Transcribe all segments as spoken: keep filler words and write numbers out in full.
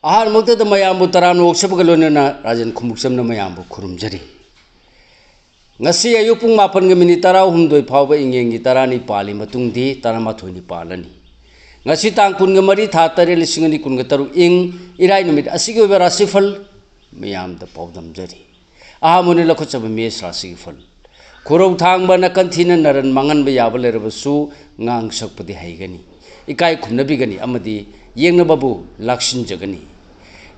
ꯑꯍꯥꯟꯕꯃꯛꯇꯗ ꯃꯌꯥꯝꯕꯨ ꯇꯔꯥꯝꯅ ꯑꯣꯛꯆꯕꯒ ꯂꯣꯏꯅꯅ ꯔꯥꯖꯦꯟ ꯈꯨꯃꯨꯛꯆꯝꯅ ꯃꯌꯥꯝꯕꯨ ꯈꯨꯔꯨꯝꯖꯔꯤ꯫ ꯉꯁꯤ ꯑꯌꯨꯛ ꯄꯨꯡ ꯃꯥꯄꯟꯒ ꯃꯤꯅꯤꯠ ꯇꯔꯥꯍꯨꯝꯗꯣꯏ ꯐꯥꯎꯕ ꯏꯪꯉꯦꯟꯒꯤ ꯇꯔꯥꯅꯤ ꯄꯥꯜꯂꯤ ꯃꯇꯨꯡꯗꯤ ꯇꯔꯥꯃꯥꯊꯣꯏꯅꯤ ꯄꯥꯜꯂꯅꯤ꯫ ꯉꯁꯤ ꯇꯥꯡ ꯀꯨꯟꯒ ꯃꯔꯤ, ꯊꯥ ꯇꯔꯦꯠ, ꯂꯤꯁꯤꯡ ꯑꯅꯤ ꯀꯨꯟꯒ ꯇꯔꯨꯛ, ꯏꯪ ꯏꯔꯥꯏ ꯅꯨꯃꯤꯠ ꯑꯁꯤꯒꯤ ꯑꯣꯏꯕ ꯔꯥꯁꯤꯐꯜ ꯃꯌꯥꯝꯗ ꯄꯥꯎꯗꯝꯖꯔꯤ꯫ ꯑꯍꯥꯟꯕ ꯑꯣꯏꯅ ꯂꯧꯈꯠꯆꯕ ꯃꯦꯁ ꯔꯥꯁꯤꯒꯤ ꯐꯜ꯫ ꯈꯨꯔꯧ ꯊꯥꯡꯕ ꯅꯥꯀꯟ ꯊꯤꯅ ꯅꯔꯟ ꯃꯥꯡꯍꯟꯕ ꯌꯥꯕ ꯂꯩꯔꯕꯁꯨ ꯉꯥꯡ ꯁꯛꯄꯗꯤ ꯍꯩꯒꯅꯤ, ꯏꯀꯥꯏ ꯈꯨꯝꯅꯕꯤꯒꯅꯤ ꯑꯃꯗꯤ ꯌꯦꯡꯅꯕꯕꯨ ꯂꯥꯛꯁꯤꯟꯖꯒꯅꯤ꯫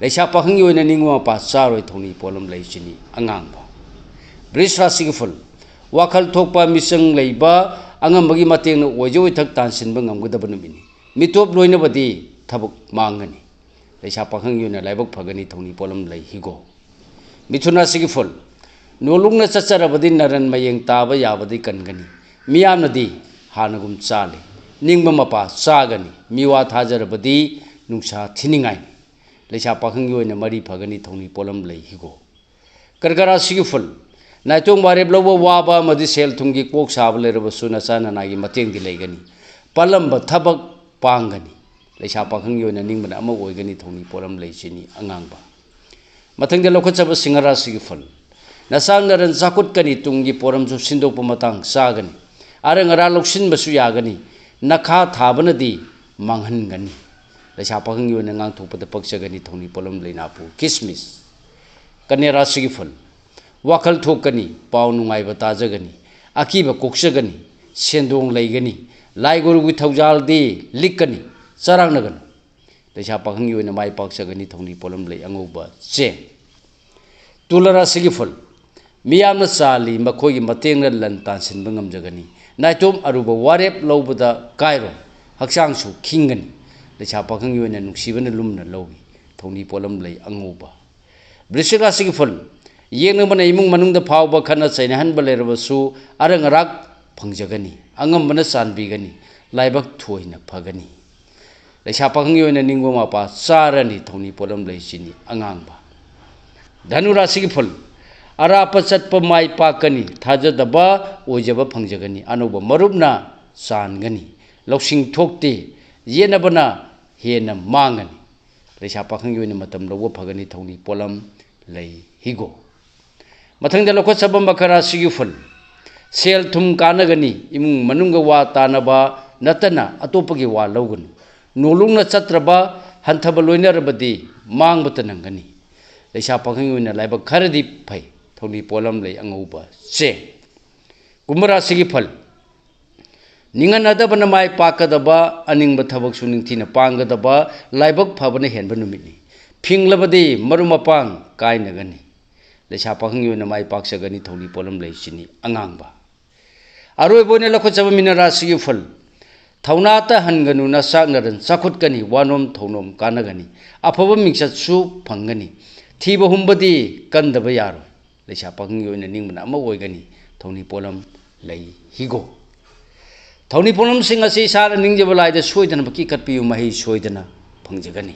ꯂꯩꯁꯥ ꯄꯥꯈꯪꯒꯤ ꯑꯣꯏꯅ ꯅꯤꯡꯕ ꯃꯄꯥ ꯆꯥꯔꯣꯏ, ꯊꯧꯅꯤ ꯄꯣꯠꯂꯝ ꯂꯩ ꯆꯤꯅꯤ ꯑꯉꯥꯡꯕ꯫ ꯕ꯭ꯔꯤꯖ ꯔꯥꯁꯤꯒꯤ ꯐꯜ꯫ ꯋꯥꯈꯜ ꯊꯣꯛꯄ ꯃꯤꯆꯪ ꯂꯩꯕ ꯑꯉꯝꯕꯒꯤ ꯃꯇꯦꯡꯅ ꯑꯣꯏꯖ ꯑꯣꯏꯊꯛ ꯇꯥꯟꯁꯤꯟꯕ ꯉꯝꯒꯗꯕ ꯅꯨꯃꯤꯠꯅꯤ꯫ ꯃꯤꯇꯣꯞ ꯂꯣꯏꯅꯕꯗꯤ ꯊꯕꯛ ꯃꯥꯡꯒꯅꯤ꯫ ꯂꯩꯁꯥ ꯄꯥꯈꯪꯒꯤ ꯑꯣꯏꯅ ꯂꯥꯏꯕꯛ ꯐꯒꯅꯤ, ꯊꯧꯅꯤ ꯄꯣꯠꯂꯝ ꯂꯩ ꯍꯤꯒꯣꯛ꯫ ꯃꯤꯊꯨꯟ ꯔꯥꯁꯤꯒꯤ ꯐꯨꯜ꯫ ꯅꯣꯂꯨꯛꯅ ꯆꯠꯆꯔꯕꯗꯤ ꯅꯔꯟ ꯃꯌꯦꯡ ꯇꯥꯕ ꯌꯥꯕꯗꯤ ꯀꯟꯒꯅꯤ꯫ ꯃꯤꯌꯥꯝꯅꯗꯤ ꯍꯥꯟꯅꯒꯨꯝ ꯆꯥꯜꯂꯤ꯫ ꯅꯤꯡꯕ ꯃꯄꯥ ꯆꯥꯒꯅꯤ꯫ ꯃꯤꯋꯥ ꯊꯥꯖꯔꯕꯗꯤ ꯅꯨꯡꯁꯥ ꯊꯤꯅꯤꯡꯉꯥꯏꯅꯤ꯫ ꯂꯩꯁꯥ ꯄꯥꯈꯪꯒꯤ ꯑꯣꯏꯅ ꯃꯔꯤ ꯐꯒꯅꯤ, ꯊꯧꯅꯤ ꯄꯣꯠꯂꯝ ꯂꯩ ꯍꯤꯒꯣꯛ꯫ ꯀꯔꯀ ꯔꯥꯁꯤꯒꯤ ꯐꯨꯜ꯫ ꯅꯥꯏꯇꯣꯝ ꯋꯥꯔꯦꯞ ꯂꯧꯕ ꯋꯥꯕ ꯑꯃꯗꯤ ꯁꯦꯜ ꯊꯨꯝꯒꯤ ꯀꯣꯛ ꯁꯥꯕ ꯂꯩꯔꯕꯁꯨ ꯅꯆꯥ ꯅꯅꯥꯒꯤ ꯃꯇꯦꯡꯗꯤ ꯂꯩꯒꯅꯤ꯫ ꯄꯥꯜꯂꯝꯕ ꯊꯕꯛ ꯄꯥꯡꯒꯅꯤ꯫ ꯂꯩꯁꯥ ꯄꯥꯈꯪꯒꯤ ꯑꯣꯏꯅ ꯅꯤꯡꯕꯅ ꯑꯃ ꯑꯣꯏꯒꯅꯤ, ꯊꯧꯅꯤ ꯄꯣꯠꯂꯝ ꯂꯩ ꯆꯤꯅꯤ ꯑꯉꯥꯡꯕ꯫ ꯃꯊꯪꯗ ꯂꯧꯈꯠꯆꯕ ꯁꯤꯡꯍ ꯔꯥꯁꯤꯒꯤ ꯐꯜ꯫ ꯅꯆꯥ ꯅꯔꯟ ꯆꯥꯎꯈꯠꯀꯅꯤ, ꯇꯨꯡꯒꯤ ꯄꯣꯔꯝꯁꯨ ꯁꯤꯟꯗꯣꯛꯄ ꯃꯇꯥꯡ ꯆꯥꯒꯅꯤ꯫ ꯑꯔꯪ ꯑꯔꯥꯛ ꯂꯧꯁꯤꯟꯕꯁꯨ ꯌꯥꯒꯅꯤ꯫ ꯅꯈꯥ ꯊꯥꯕꯅꯗꯤ ꯃꯥꯡꯍꯟꯒꯅꯤ꯫ ꯂꯩꯁꯥ ꯄꯥꯈꯪꯒꯤ ꯑꯣꯏꯅ ꯉꯥꯡꯊꯣꯛꯄꯗ ꯄꯛꯆꯒꯅꯤ, ꯊꯧꯅꯤ ꯄꯣꯠꯂꯝ ꯂꯩ ꯅꯥꯄꯨ ꯀꯤꯁꯃꯤꯁ꯫ ꯀꯟꯌꯥ ꯔꯥꯁꯤꯒꯤ ꯐꯜ꯫ ꯋꯥꯈꯜ ꯊꯣꯛꯀꯅꯤ, ꯄꯥꯎ ꯅꯨꯡꯉꯥꯏꯕ ꯇꯥꯖꯒꯅꯤ, ꯑꯀꯤꯕ ꯀꯣꯛꯆꯒꯅꯤ, ꯁꯦꯟꯗꯣꯡ ꯂꯩꯒꯅꯤ, ꯂꯥꯏ ꯒꯨꯔꯨꯒꯤ ꯊꯧꯖꯥꯜꯗꯤ ꯂꯤꯛꯀꯅꯤ, ꯆꯔꯥꯡꯅꯒꯅꯨ꯫ ꯂꯩꯁꯥ ꯄꯥꯈꯪꯒꯤ ꯑꯣꯏꯅ ꯃꯥꯏ ꯄꯥꯛꯆꯒꯅꯤ, ꯊꯧꯅꯤ ꯄꯣꯠꯂꯝ ꯂꯩ ꯑꯉꯧꯕ ꯆꯦꯡ꯫ ꯇꯨꯂꯥ ꯔꯥꯁꯤꯒꯤ ꯐꯨꯜ꯫ ꯃꯤꯌꯥꯝꯅ ꯆꯥꯜꯂꯤ, ꯃꯈꯣꯏꯒꯤ ꯃꯇꯦꯡꯅ ꯂꯟ ꯇꯥꯟꯁꯤꯟꯕ ꯉꯝꯖꯒꯅꯤ꯫ ꯅꯥꯏꯇꯣꯝ ꯑꯔꯨꯕ ꯋꯥꯔꯦꯞ ꯂꯧꯕꯗ ꯀꯥꯏꯔꯣꯏ, ꯍꯛꯆꯥꯡꯁꯨ ꯈꯤꯡꯒꯅꯤ꯫ ꯂꯩꯁꯥ ꯄꯥꯈꯪꯒꯤ ꯑꯣꯏꯅ ꯅꯨꯡꯁꯤꯕꯅ ꯂꯨꯝꯅ ꯂꯧꯏ, ꯊꯧꯅꯤ ꯄꯣꯠꯂꯝ ꯂꯩ ꯑꯉꯧꯕ꯫ ꯕ꯭ꯔꯤꯁꯤꯛ ꯔꯥꯁꯤꯒꯤ ꯐꯨꯜ꯫ ꯌꯦꯛꯅꯕꯅ ꯏꯃꯨꯡ ꯃꯅꯨꯡꯗ ꯐꯥꯎꯕ ꯈꯠꯅ ꯆꯩꯅꯍꯟꯕ ꯂꯩꯔꯕꯁꯨ ꯑꯔꯪ ꯑꯔꯥꯛ ꯐꯪꯖꯒꯅꯤ, ꯑꯉꯝꯕꯅ ꯆꯥꯟꯕꯤꯒꯅꯤ, ꯂꯥꯏꯕꯛ ꯊꯣꯏꯅ ꯐꯒꯅꯤ꯫ ꯂꯩꯁꯥ ꯄꯥꯈꯪꯒꯤ ꯑꯣꯏꯅ ꯅꯤꯡꯕ ꯃꯄꯥ ꯆꯥꯔꯅꯤ, ꯊꯧꯅꯤ ꯄꯣꯠꯂꯝ ꯂꯩ ꯆꯤꯅꯤ ꯑꯉꯥꯡꯕ꯫ ꯙꯅꯨ ꯔꯥꯁꯤꯒꯤ ꯐꯨꯜ꯫ ꯑꯔꯥꯞꯄ ꯆꯠꯄ ꯃꯥꯏ ꯄꯥꯛꯀꯅꯤ, ꯊꯥꯖꯗꯕ ꯑꯣꯏꯖꯕ ꯐꯪꯖꯒꯅꯤ, ꯑꯅꯧꯕ ꯃꯔꯨꯞꯅ ꯆꯥꯟꯒꯅꯤ꯫ ꯂꯧꯁꯤꯡ ꯊꯣꯛꯇꯦ, ꯌꯦꯠꯅꯕꯅ ꯍꯦꯟꯅ ꯃꯥꯡꯒꯅꯤ꯫ ꯂꯩꯁꯥ ꯄꯥꯈꯪꯒꯤ ꯑꯣꯏꯅ ꯃꯇꯝ ꯂꯧꯕ ꯐꯒꯅꯤ꯫ ꯊꯧꯅꯤ ꯄꯣꯠꯂꯝ ꯂꯩ ꯍꯤꯒꯣꯛ꯫ ꯃꯊꯪꯗ ꯂꯧꯈꯠꯆꯕ ꯃꯀꯔ ꯔꯥꯁꯤꯒꯤ ꯐꯜ꯫ ꯁꯦꯜ ꯊꯨꯝ ꯀꯥꯟꯅꯒꯅꯤ, ꯏꯃꯨꯡ ꯃꯅꯨꯡꯒ ꯋꯥ ꯇꯥꯅꯕ ꯅꯠꯇꯅ ꯑꯇꯣꯞꯄꯒꯤ ꯋꯥ ꯂꯧꯒꯅꯨ꯫ ꯅꯣꯂꯨꯛꯅ ꯆꯠꯇ꯭ꯔꯕ, ꯍꯟꯊꯕ ꯂꯣꯏꯅꯔꯕꯗꯤ ꯃꯥꯡꯕꯇ ꯅꯪꯒꯅꯤ꯫ ꯂꯩꯁꯥ ꯄꯥꯈꯪꯒꯤ ꯑꯣꯏꯅ ꯂꯥꯏꯕꯛ ꯈꯔꯗꯤ ꯐꯩ꯫ ꯊꯧꯅꯤ ꯄꯣꯠꯂꯝ ꯂꯩ ꯑꯉꯧꯕ ꯆꯦꯡ꯫ ꯀꯨꯝꯚ ꯔꯥꯁꯤꯒꯤ ꯐꯜ꯫ ꯅꯤꯡꯍꯟꯅꯗꯕꯅ ꯃꯥꯏ ꯄꯥꯛꯀꯗꯕ, ꯑꯅꯤꯡꯕ ꯊꯕꯛꯁꯨ ꯅꯤꯡꯊꯤꯅ ꯄꯥꯡꯒꯗꯕ, ꯂꯥꯏꯕꯛ ꯐꯕꯅ ꯍꯦꯟꯕ ꯅꯨꯃꯤꯠꯅꯤ꯫ ꯐꯤꯡꯂꯕꯗꯤ ꯃꯔꯨꯞ ꯃꯄꯥꯡ ꯀꯥꯏꯅꯒꯅꯤ꯫ ꯂꯩꯁꯥ ꯄꯥꯈꯪꯒꯤ ꯑꯣꯏꯅ ꯃꯥꯏ ꯄꯥꯛꯆꯒꯅꯤ꯫ ꯊꯧꯅꯤ ꯄꯣꯠꯂꯝ ꯂꯩ ꯆꯤꯅꯤ ꯑꯉꯥꯡꯕ꯫ ꯑꯔꯣꯏꯕ ꯑꯣꯏꯅ ꯂꯧꯈꯠꯆꯕ ꯃꯤꯅ ꯔꯥꯁꯤꯒꯤ ꯐꯜ꯫ ꯊꯧꯅꯥ ꯇꯍꯟꯒꯅꯨ, ꯅꯆꯥꯛ ꯅꯔꯟ ꯆꯥꯎꯈꯠꯀꯅꯤ, ꯋꯥꯅꯣꯝ ꯊꯧꯅꯣꯝ ꯀꯥꯟꯅꯒꯅꯤ, ꯑꯐꯕ ꯃꯤꯡꯆꯠꯁꯨ ꯐꯪꯒꯅꯤ꯫ ꯊꯤꯕ ꯍꯨꯝꯕꯗꯤ ꯀꯟꯗꯕ ꯌꯥꯔꯣꯏ꯫ ꯂꯩꯁꯥ ꯄꯥꯈꯪꯒꯤ ꯑꯣꯏꯅ ꯅꯤꯡꯕꯅ ꯑꯃ ꯑꯣꯏꯒꯅꯤ꯫ ꯊꯧꯅꯤ ꯄꯣꯠꯂꯝ ꯂꯩ ꯍꯤꯒꯣꯛ꯫ ꯊꯧꯅꯤ ꯄꯣꯠꯂꯝꯁꯤꯡ ꯑꯁꯤ ꯏꯁꯥꯅ ꯅꯤꯡꯖꯕ ꯂꯥꯏꯗ ꯁꯣꯏꯗꯅꯃꯛꯀꯤ ꯀꯠꯄꯤꯌꯨ, ꯃꯍꯩ ꯁꯣꯏꯗꯅ ꯐꯪꯖꯒꯅꯤ꯫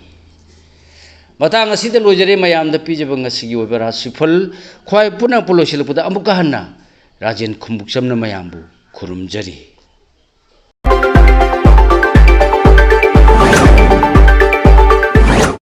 ꯃꯇꯥꯡ ꯑꯁꯤꯗ ꯂꯣꯏꯖꯔꯦ ꯃꯌꯥꯝꯗ ꯄꯤꯖꯕ ꯉꯁꯤꯒꯤ ꯑꯣꯏꯕ ꯔꯥꯁꯤꯐꯜ꯫ ꯈ꯭ꯋꯥꯏ ꯄꯨꯝꯅꯃꯛꯄꯨ ꯂꯣꯏꯁꯤꯜꯂꯛꯄꯗ ꯑꯃꯨꯛꯀ ꯍꯟꯅ ꯔꯥꯖꯦꯟ ꯈꯨꯝꯕꯨꯛꯆꯝꯅ ꯃꯌꯥꯝꯕꯨ ꯈꯨꯔꯨꯝꯖꯔꯤ꯫